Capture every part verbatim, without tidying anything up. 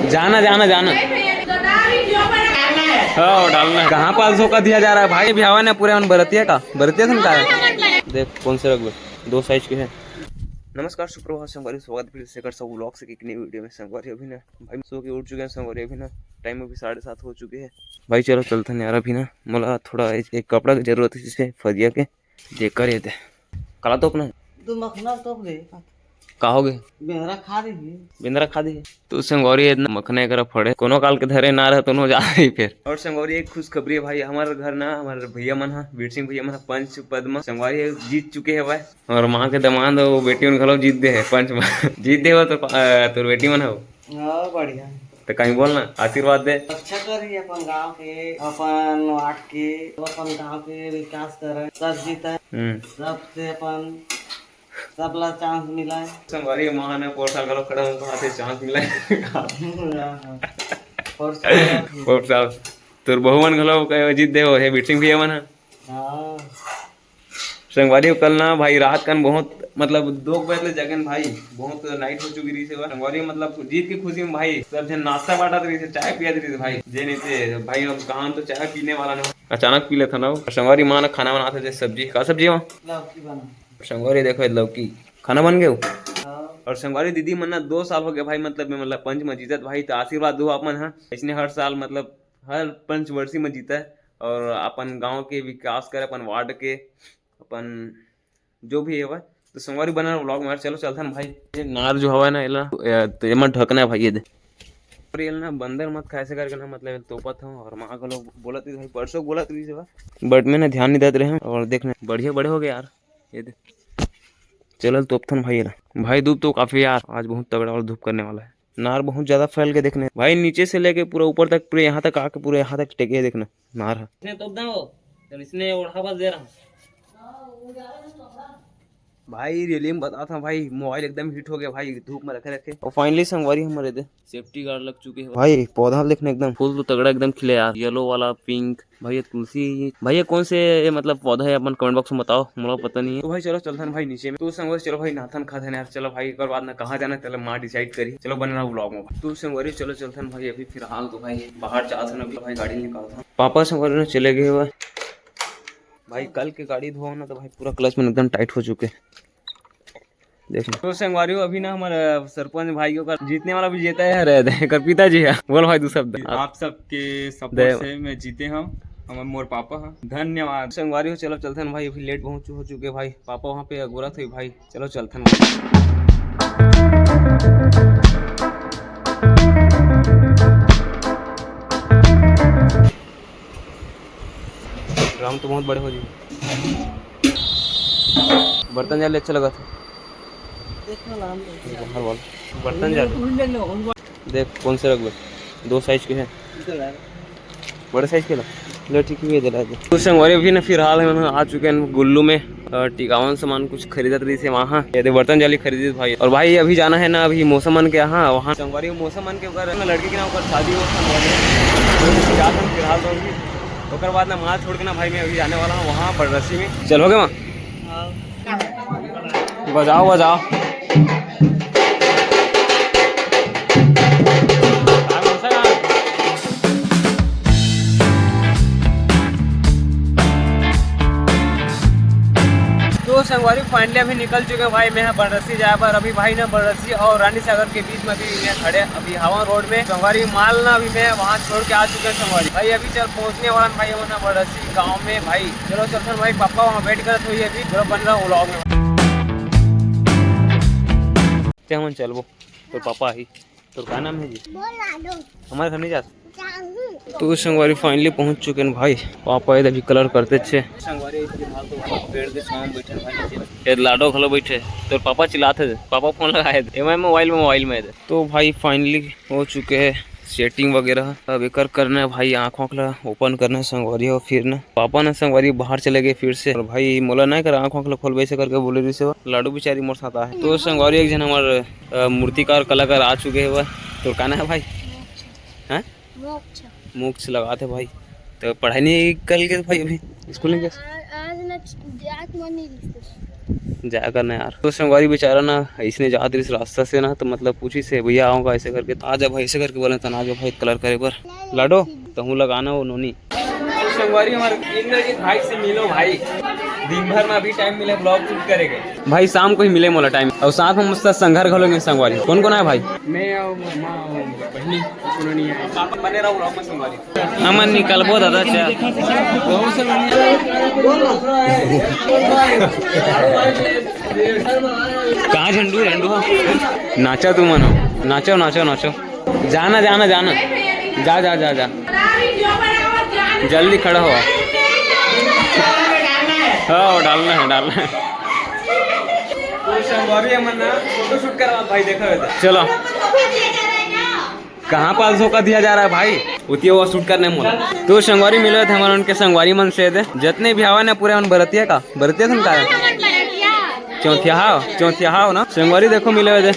जाना, जाना, जाना। हाँ, डालना है। कहाँ पाँच सौ का दिया जा रहा है भाई? अभी हवा ने पूरे मन बरतिया का, बरतिया सन का है? देख कौन से रख, दो साइज के है। नमस्कार, सुप्रभात संगवारी, स्वागत फिर से कर सब व्लॉग से एक नई वीडियो में। संगवारी अभी ना भाई सो के उठ चुके हैं संगवारी, अभी ना टाइम अभी साढ़े सात हो चुके हैं। भाई चलो चलथन यार, अभी ना मोला थोड़ा एक, एक कपड़ा की जरूरत है, जैसे फरिया के, जेकर ये दे। काला तोप ना। तू मखना तोप दे। का हो गए? बेंदरा खा दे। बेंदरा खा दे। तो संगवारी इतना मखना एकरा फड़े, कोनो काल के धरे ना रहे, तो जा रही फिर। और संगवारी एक खुशखबरी है भाई, हमारे घर ना, हमारे भैया मन हा, बीर सिंह भैया मन हा, पंच पद में संगवारी जीत चुके हैं भाई। और माँ के दमांद वो बेटी मन घलो जीत दे है पंच में। जीत दे हो तो, अ, तोर बेटी मन हो। हाँ, बढ़िया। तो कहीं बोल ना, आशीर्वाद दे। अच्छा करी अपन गांव के, अपन वार्ड के, अपन गांव के विकास करे, सब जीते, हम्म। सबसे अपन, सबला चांस मिले। संगवारी माँ ने पोर साल घलो खड़ा होकर आते चांस मिले। हाँ, हाँ। पोर साल। पोर साल। तोर बहू मन घलो कहे जीत दे हो, हे बीर सिंह भैया मन हा। हाँ। संगवारी हो, कल ना भाई रात कन बहुत, मतलब, दो बजे ले जगन भाई, बहुत नाइट हो चुकी रही से। संगवारी हो, मतलब, जीत की खुशी में भाई सब जन नाश्ता बांटत रही से, चाय पियत रही से भाई। जे नहीं थे भाई, हम कहा तो चाय पीने वाला ना, अचानक पी लेता ना। और संगवारी माँ ने खाना बनाते थे, सब्जी, का सब्जी माँ? लौकी बना। संगवारी देखो लौकी, खाना बन गए। हाँ। और संगवारी दीदी मन ना दो साल हो गए भाई, मतलब, मैं, मतलब, पंच में जीतत भाई, तो आशीर्वाद दो आप मन, हाँ, इसने हर साल, मतलब, हर पंचवर्षी में जीता है और अपन गांव के विकास करे, अपन वार्ड के, अपन जो भी है वह। तो संगवारी बना व्लॉग में। चलो चलथन भाई, ये नार जो हवा है ना, एला, ए, तो एमा ढकना है भाई, ये दे। और ये ना बंदर मत खाए से करके ना, मतलब, तोपत हूँ। और माँ को लोग बोलत रही भाई, परसों बोलत रही से, बट मैंने ध्यान नहीं देते रहे। और देखने बढ़िया बड़े हो गए यार, ये दे। चलल तोपथन भाई एला। भाई धूप तो काफी यार, आज बहुत तगड़ा वाला धूप करने वाला है। नार बहुत ज्यादा फैल के देखने भाई, नीचे से लेके पूरा ऊपर तक, पूरे यहाँ तक आके, पूरे यहाँ तक टेके है, देखना नार है। इसने तोप दे वो, तो इसने ओढ़ा बस दे रहा। भाई रियली में बता था भाई, मोबाइल एकदम हीट हो गया भाई, धूप में रखे रखे। और फाइनली संगवारी हमारे दे सेफ्टी गार्ड लग चुके हैं भाई। पौधा देखने एकदम फूल तो तगड़ा एकदम खिले यार, येलो वाला, पिंक, भाई ये तुलसी, भाई ये कौन से, ये मतलब पौधा है, अपन कमेंट बॉक्स में बताओ, मोला पता नहीं है। तो भाई चलो चलथन भाई नीचे में। तो संगवारी चलो भाई नहाथन खाथन यार, चलो भाई एक बार बाद में कहाँ जाना है, चलो माँ डिसाइड करी। चलो बने रहो व्लॉग में। तो संगवारी चलो चलथन भाई, अभी फिलहाल तो भाई बाहर जाथन, अभी भाई गाड़ी निकालथन। पापा संगवारी ने चले गए हुए भाई, कल के गाड़ी धोओ ना तो भाई पूरा क्लच में एकदम टाइट हो चुके। देख लो। तो संगवारी हो, अभी ना हमारा सरपंच भाई के ओकर जीतने वाला विजेता है रे, दे, एकर पिताजी है। बोल भाई दू शब्द। आप सबके सपोर्ट दे। से मैं जीते हूँ, हमर मोर पापा है। धन्यवाद। संगवारी हो, चलो चलथन भाई, अभी लेट बहुत हो चुके भाई, पापा वहाँ पे अगोरत है भाई, चलो चलथन भाई। ड्रम तो बहुत बड़े हो जी। बर्तन जाली अच्छा लगा था। देखो ना, हम बाहर वाला बर्तन जाली। देख कौन से रखबे, दो साइज के हैं। बड़े साइज के ला। ले ठीक है, ये दिला दे। तो संगवारी अभी ना फिलहाल हम आ चुके हैं गुल्लू में, अ, टिकावन सामान कुछ खरीदत रही से वहाँ। ये दे बर्तन जाली खरीदी भाई। और भाई अभी जाना है ना अभी मौसम मन के यहाँ, वहाँ संगवारी मौसम मन के ओकर ना लड़की के ना ओकर शादी हो संगवारी। तो जात हम फिलहाल तो अभी ओकर बाद ना माल छोड़ के ना भाई मैं अभी जाने वाला हूँ वहाँ बड़रसी में। चल हो गया वहाँ? बजाओ बजाओ। तो संगवारी फाइनली अभी निकल चुके हैं भाई, मैं बड़रसी जाए पर। अभी भाई ना बड़रसी और रानी सागर के बीच में अभी मैं खड़े अभी हवा रोड में। संगवारी माल ना अभी मैं वहाँ छोड़ के आ चुके हैं संगवारी। भाई अभी चल पहुँचने वाला है भाई वो ना बड़रसी गाँव में भाई। चलो चलथन भाई, पापा वहाँ वेट करत होई अभी, पूरा बन रहा व्लॉग में। ते हमन चलबो, तोर पापा आही। तोर का नाम है जी? बोल लाडो। हमारे घर नहीं जा। जाहूँ। तो संगवारी फाइनली पहुँच चुके हैं भाई, पापा ये अभी कलर करते छे। संगवारी फिलहाल तो भाई पेड़ के छाँव में बैठे हैं भाई नीचे। ये लाडो घलो बैठे, तोर पापा चिल्लाते थे, पापा फोन लगाए थे, एम आई मोबाइल में, मोबाइल में थे। तो भाई फाइनली हो चुके हैं सेटिंग वगैरह। अब एकर करना है भाई, आँख वाँख ला ओपन करना है संगवारी हो। फिर ना पापा ना संगवारी बाहर चले गए फिर से, और भाई मोला ना कर आँख वाँख ला खोलबे से करके बोले रही से। लाडू बिचारी मोर साथ आहे। तो संगवारी एक जन हमार, अ, मूर्तिकार कलाकार आ चुके हैं। तोर का नाम है भाई? मोक्ष। हैं? मोक्ष। मोक्ष लगात है भाई। तो पढ़ाई नहीं कल के भाई, अभी स्कूल नहीं गया? आ-, आज ना जात मन नहीं दिखते। जाया करना यार। तो संगवारी बेचारा ना, इसने जात रहिस रास्ता से ना, तो मतलब पूछिस हे, "भैया, आऊँगा?" ऐसे करके, "आ जा भाई," ऐसे करके बोले, "तना आ जा भाई, कलर करे बर।" लाडो, तहूँ लगाना वो नोनी। तो संगवारी, हमारे इंद्रजीत भाई से मिलो भाई, दिन भर में अभी टाइम मिले ब्लॉग शूट करेगा। भाई, शाम को ही मिले मोला टाइम, और साथ में मस्त संघर घलो में संगवारी। कौन कौन आय भाई? मैं और माँ और बहनी, कोनो नहीं आए। पापा बने रहो ब्लॉग में संगवारी। हमन निकलबो दादा, चा। कहाँ झंडू, झंडू हो? नाचा तू मनो, नाचो, नाचो, नाचो। जाना, जाना, जाना। जा, जा, जा, जा। जल्दी खड़ा हो। हाँ, वो डालना है, डालना है। तो संगवारी, हमन ना फोटो शूट करवा भाई, देखो इधर। चलो। कहाँ पास धोखा दिया जा रहा है भाई? उतिया वो शूट करने मोला। तो संगवारी मिले थे हमारे उनके संगवारी मन से दे। जितने भी आवा ना पूरे मन बरतिया का, बरतिया सुन का है? चौथिया हो, चौथिया हो ना। संगवारी देखो मिले हुए थे।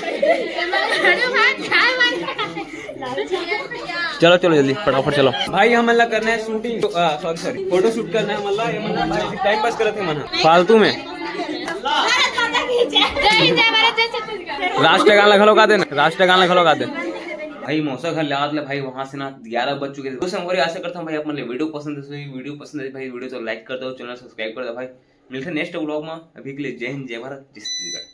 चलो, चलो जल्दी फटाफट चलो। भाई हमन ला करना है shooting, sorry sorry, photo shoot करना है हमन ला। ये मन टाइम पास करत हे मन फालतू में। जय हिंद, जय भारत, जय छत्तीसगढ़। राष्ट्रगान ला घलो गा दे ना, राष्ट्रगान ला घलो गा दे। भाई मौसा घर ले आत ले भाई, वहां से ना ग्यारह बज चुके थे। तो संगवारी आशा करता हूँ भाई आप मन ले वीडियो पसंद है, वीडियो पसंद है भाई, वीडियो तो लाइक कर दो, चैनल सब्सक्राइब कर दो भाई। मिलते हैं नेक्स्ट व्लॉग में, अभी के लिए जय हिंद, जय भारत, जय छत्तीसगढ़।